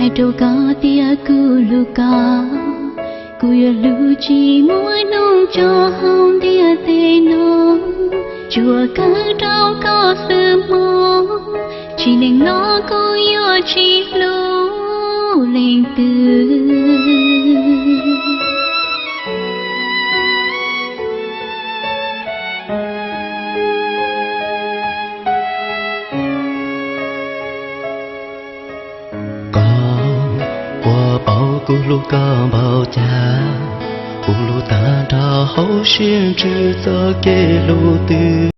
Rau koj tias kuv hlub koj, kuv yuav hlub tsis muaj hnub tso hauv ntiaj teb no. Tsuas kawm rau koj xwb mog, tsim neej no kuv yuav tsis hlub leej twg. Koj puas paub kuv hlub koj npaum cas? Kuv hlub tag nrho hauv siab ntsws txoj kev hlub twg.